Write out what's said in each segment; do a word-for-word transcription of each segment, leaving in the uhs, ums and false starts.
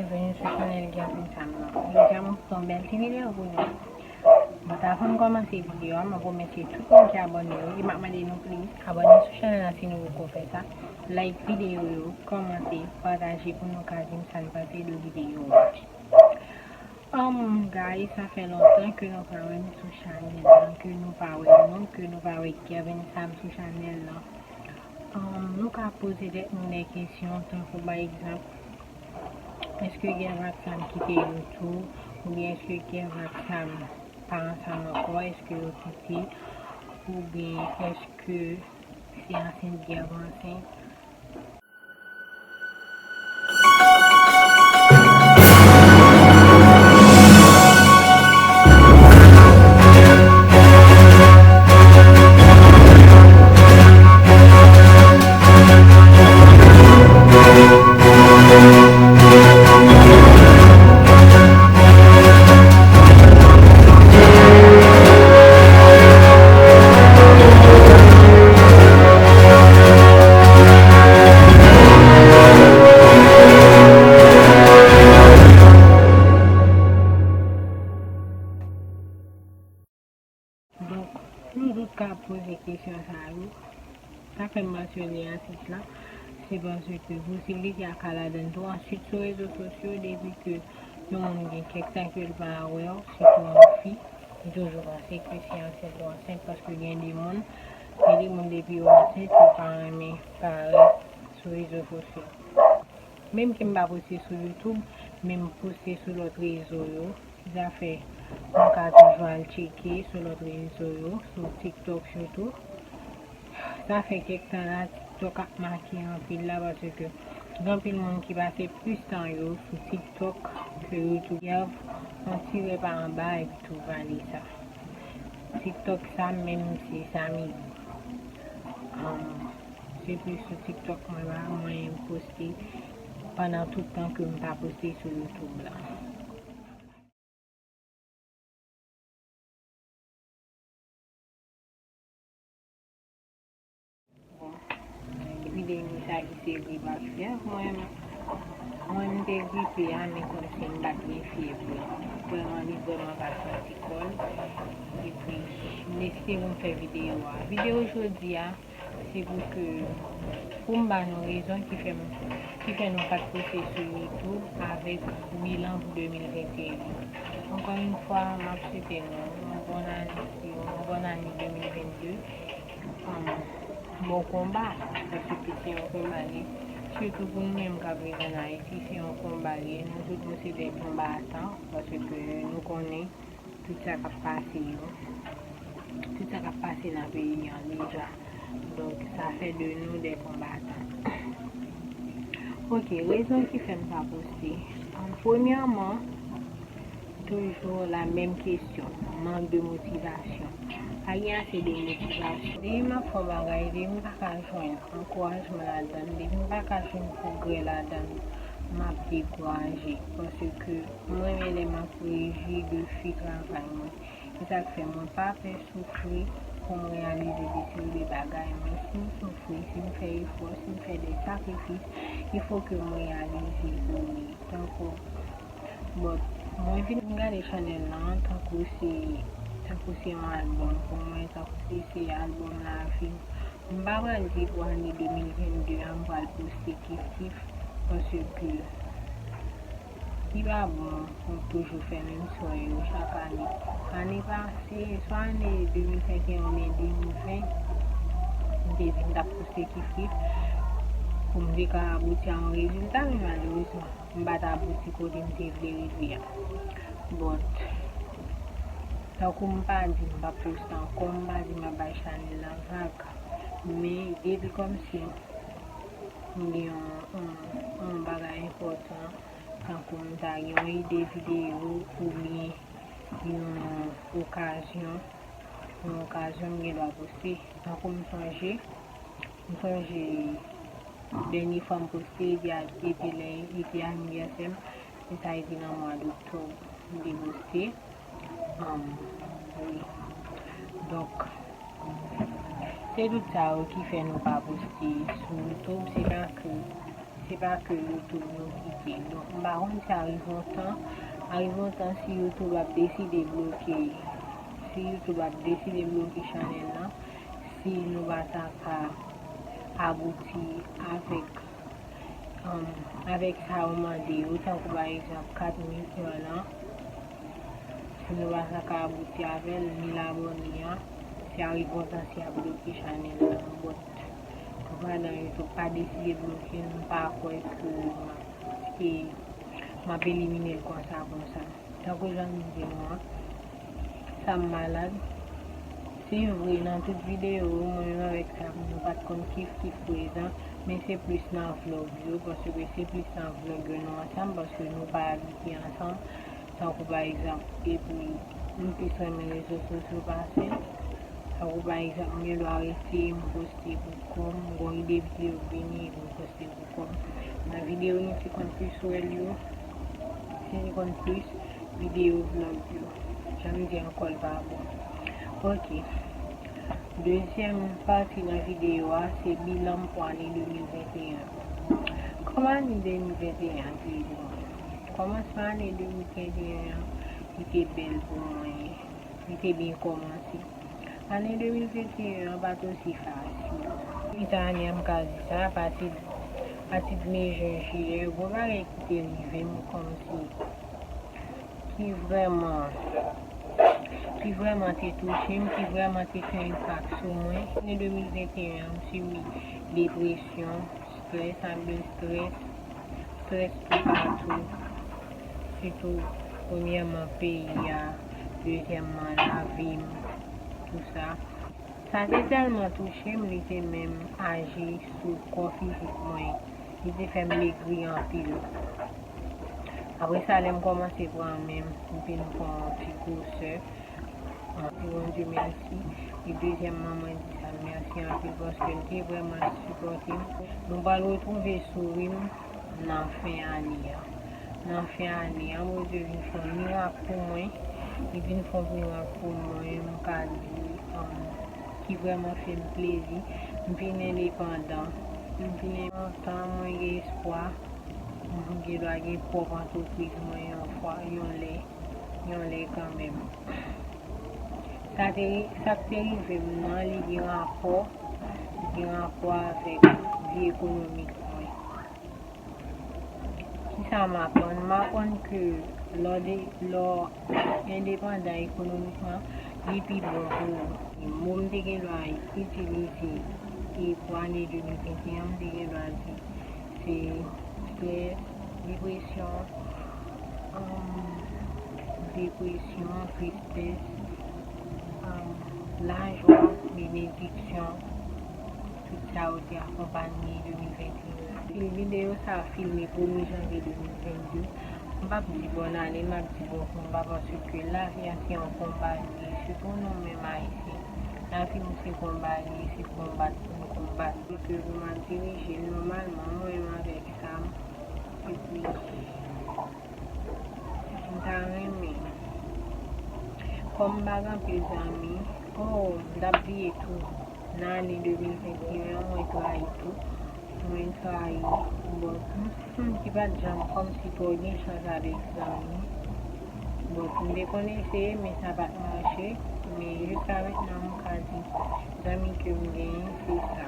Byenveni sou chanèl Gervin Sam nan. Jodi a mwen pote yon bèl ti videyo pou nou. But avan m kòmanse videyo a, mwen remèsye tout moun ki abòne yo, e m ap mande nou please abòne sou chanèl la si nou poko fè sa. Like videyo yo, kòmante, pataje pou nou ka di m sa n panse de videyo a. Um, guys, sa fè lontan ke nou pa wè m sou chanèl la, ke nou pa wè mwen, ke nou pa wè Gervin Sam sou chanèl la. Um, nou ka poze tèt nou de kesyon, tankou pa egzanp, èske Gervin Sam kite YouTube, oubyen èske Gervin Sam pa ansanm ankò, èske yo kite, oubyen èske se ansent Gervin ansent? Donk, nou tout ka poze kesyon sa yo. Sa fè m mansyone atis la, se paske posiblite a ka ladan l tou. Answit, sou rezo sosyo, depi ke yon moun gen kèk tan ke l pa wè w, sitou yon fi, li toujou panse ke se ansent ou ansent, paske gen de moun, gen de moun depi yo ansent, yo pa renmen parèt sou rezo sosyo. Menm ke m pa poste sou YouTube, men m poste sou lòt rezo yo. Sa fè, mwen ka toujou al tcheke sou lòt rezo yo, sou TikTok sitou. Sa fè kèk tan la, TikTok ap make anpil la, paske gen anpil moun ki pase plis tan yo sou TikTok ke YouTube. Gerv, yon ti rè pa anba epi tou vale sa. TikTok sa menm se sa m ye. Um, se plis sou TikTok mwen pa mwen poste pandan tout tan ke m pa poste sou YouTube la. Bon, epidemi sa ki se grip ak fyèv, mwen, mwen m te gripe a, men kòmsi m pa t gen fyèv la. Vrèman, li vrèman pa santi kò l. Epi, m deside pou m fè videyo a. Videyo jodi a, se pou ke, pou m ba nou rezon ki fè m, ki fè nou pa t poste sou YouTube avèk bilan pou de mil venteyen. Ankò yon fwa, m ap swete nou yon bòn ane, yon bòn ane de mil vennde, um, bon konba, paske se yon konba li ye. Sitou pou nou menm k ap viv ann Ayiti, se yon konba li ye. Nou tout nou se de konbatan, paske nou konnen tout sa k ap pase yo, tout sa k ap pase nan peyi an deja. Donk, sa fè de nou de konbatan. Ok, rezon ki fè m pa poste. An, premyèman, toujou la menm kesyon, mank de motivasyon. Pa gen ase de motivasyon. Depi m ap fè yon bagay, depi m pa ka jwenn ankourajman ladan l, depi m pa ka jwenn pwogrè ladan l, m ap dekouraje. Paske m renmen lè m ap rejwi de fi travay mwen. Se sa k fè mwen pa pè soufri pou m reyalize de seri de bagay. Men si m soufri, si m fè efò, si m fè de sakrifis, il faut que m reyalize pou li. Tankou, bon, mwen vin gade chanèl lan, tankou se, tankou se yon albòm pou mwen, tankou se, se albòm lavi m. M pa pral di pou ane de mil vennde a, m pral poste kif kif, paske li pa bon pou toujou fè menm sòy yo chak ane. Ane pase, swa ane de mil venteyen oubyen de mil ven, m te di m t ap poste kif kif pou m te ka abouti a yon rezilta, men malerezman, m pa t abouti kote m te vle rive a. But, tankou m pa di m p ap poste ankò, m pa di m ap bay chanèl lan vag. Men depi kòmsi m gen yon, yon, yon bagay enpòtan, tankou m ta gen yon ide videyo oubyen yon okazyon, yon okazyon m gen dwa poste. Tankou m sonje, m sonje dènye fwa m poste, se te a, se te lè, se te anivèsè m, se sa, se te nan mwa doktòb m te poste. Um, wi. Donk, se tout sa yo ki fè nou pa poste sou YouTube, se pa ke Se pa ke YouTube nou kite. Donk, m pa konn si arive yon tan, arive yon tan si YouTube ap deside bloke, si YouTube ap deside bloke chanèl lan, si nou pa ta ka abouti avèk, um, avèk sa yo mande yo, tankou pa egzanp kat mil dòla. Si nou pa ta ka abouti avè l, mil abòne an, si arive yon tan si y ap bloke chanèl lan, but, pandan YouTube pa deside bloke l, m pa kwè ke m ap, ke m ap elimine l konsa, konsa. Tankou jan m di nou an, sa m malad. Se vre, nan tout videyo yo, mwen menm avèk Sam, nou pa t konn kif kif prezan, men se plis nan vlòg yo, paske se plis nan vlòg yo nou ansanm, paske nou pa abite ansanm. Tankou pa egzanp, epi m plis renmen rezo sosyo pase l. Tankou pa egzanp, m gen dwa rete, m poste pou kò m, m gon ide videyo k vini, epi m poste pou kò m. Nan videyo nou te konn plis wè l yo, se te konn plis videyo vlòg yo. Jan m di ankò, l pa bon. Ok. Dezyèm pati nan videyo a, se bilan m pou ane de mil venteyen an. Kòman ane de mil venteyen an te ye pou mwen? Kòmansman ane de mil venteyen an, li te bèl pou mwen. Li te byen kòmanse. Ane de mil venteyen an pa t osi fasil. Pita ane an, m ka di sa, pati, pati de me, jen, jiyè, gwo bagay ki te rive m kòmsi ki vrèman, ki vrèman te touche m, ki vrèman te fè enpak sou mwen. Ane de mil venteyen an, m sibi depresyon, strès, anpil strès, strès toupatou, sitou premyèman peyi a, dezyèmman lavi m, tou sa. Sa te tèlman touche m, li te menm aji sou kò fizik mwen. Li te fè m megri anpil. Apre sa, lè m kòmanse pran men m, m vin pran yon ti gwosè. Anpi Bondye mèsi. E dezyèmman, mwen di sa mèsi anpil paske l te vrèman sipòte m. Nou pral retwouve souri m nan fen ane a. Nan fen ane a, Bondye vin fè yon mirak pou mwen. Li vin fè yon mirak pou mwen, m ka di, um, ki vrèman fè m plezi. M vin endepandan. M vin endepandan, mwen gen espwa. M gen dwa gen pwòp antrepriz mwen yon fwa, yon lè, yon lè kanmenm. Sa te, sa k te rive m nan, li gen rapò, li gen rapò avèk vi ekonomik mwen. Kisa m aprann? M aprann ke lè w de, lè w endepandan ekonomikman, li pi bon pou ou. Mo m te gen dwa itilize e pou ane de mil venteyen an, m te gen dwa di se strès, depresyon, um, depresyon, tristès, um, lajwa, benediksyon, tout sa yo te akonpanye de mil venteyen an. Videyo sa a filme premye janvye de mil vennde. M p ap di bòn ane, m ap di bòn konba, paske lavi a se yon konba li ye, sitou nou menm Ayisyen. Lavi nou se konba li ye, se konbat pou n konbat. Ke pou m ap dirije l nòmalman, mwen menm avèk Sam. Epi, m ta renmen, kòm m pa gen anpil zanmi, oh, m t ap bliye tou. Nan ane de mil venteyen an, mwen trayi tou. Mwen trayi. Bon, m, m ki pa t janm kòmsi twò gen chans avèk zanmi. Bon, m te konn eseye, men sa pa t mache. Men jiska mentnan, m ka di, zanmi ke m genyen, se sa.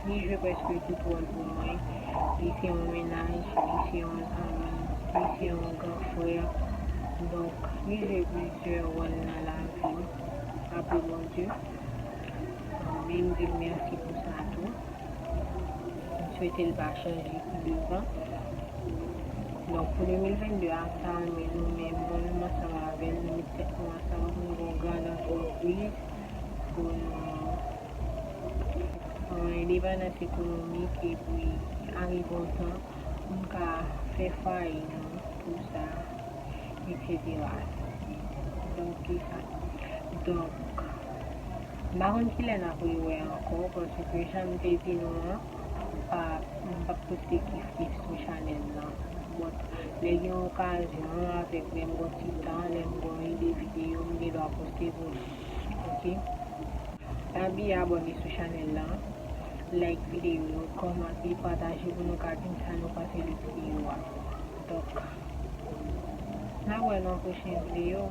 Li jwe prèske tout wòl pou mwen. Li se yon mennaj, li se yon zanmi, li se yon gran frè. Donk, li jwe plizyè wòl nan lavi m. Apre Bondye, men m di l mèsi pou sa tou. M swete l pa chanje pou devan. Donk, pou de mil vennde a, m ta renmen nou menm, mwen menm ansanm avè l, nou met tèt nou ansanm pou nou gen yon gran antrepriz, pou nou, yon endepandans ekonomik, epi arive yon tan pou n ka fè fwaye nou, tou sa, etsetera. Donk, se sa. Donk, m pa konn kilè n ap rewè ankò, paske jan m te di nou an, m pa, m p ap poste kif kif sou chanèl lan. But, lè gen okazyon, avèk lè m gon ti tan, lè m gon ide videyo, m gen dwa poste pou nou. Ok? Pa bliye abòne sou chanèl lan. like videyo yo, kòmante, pataje pou nou ka di m sa nou panse de videyo a. Donk, n a wè nan pwochen videyo.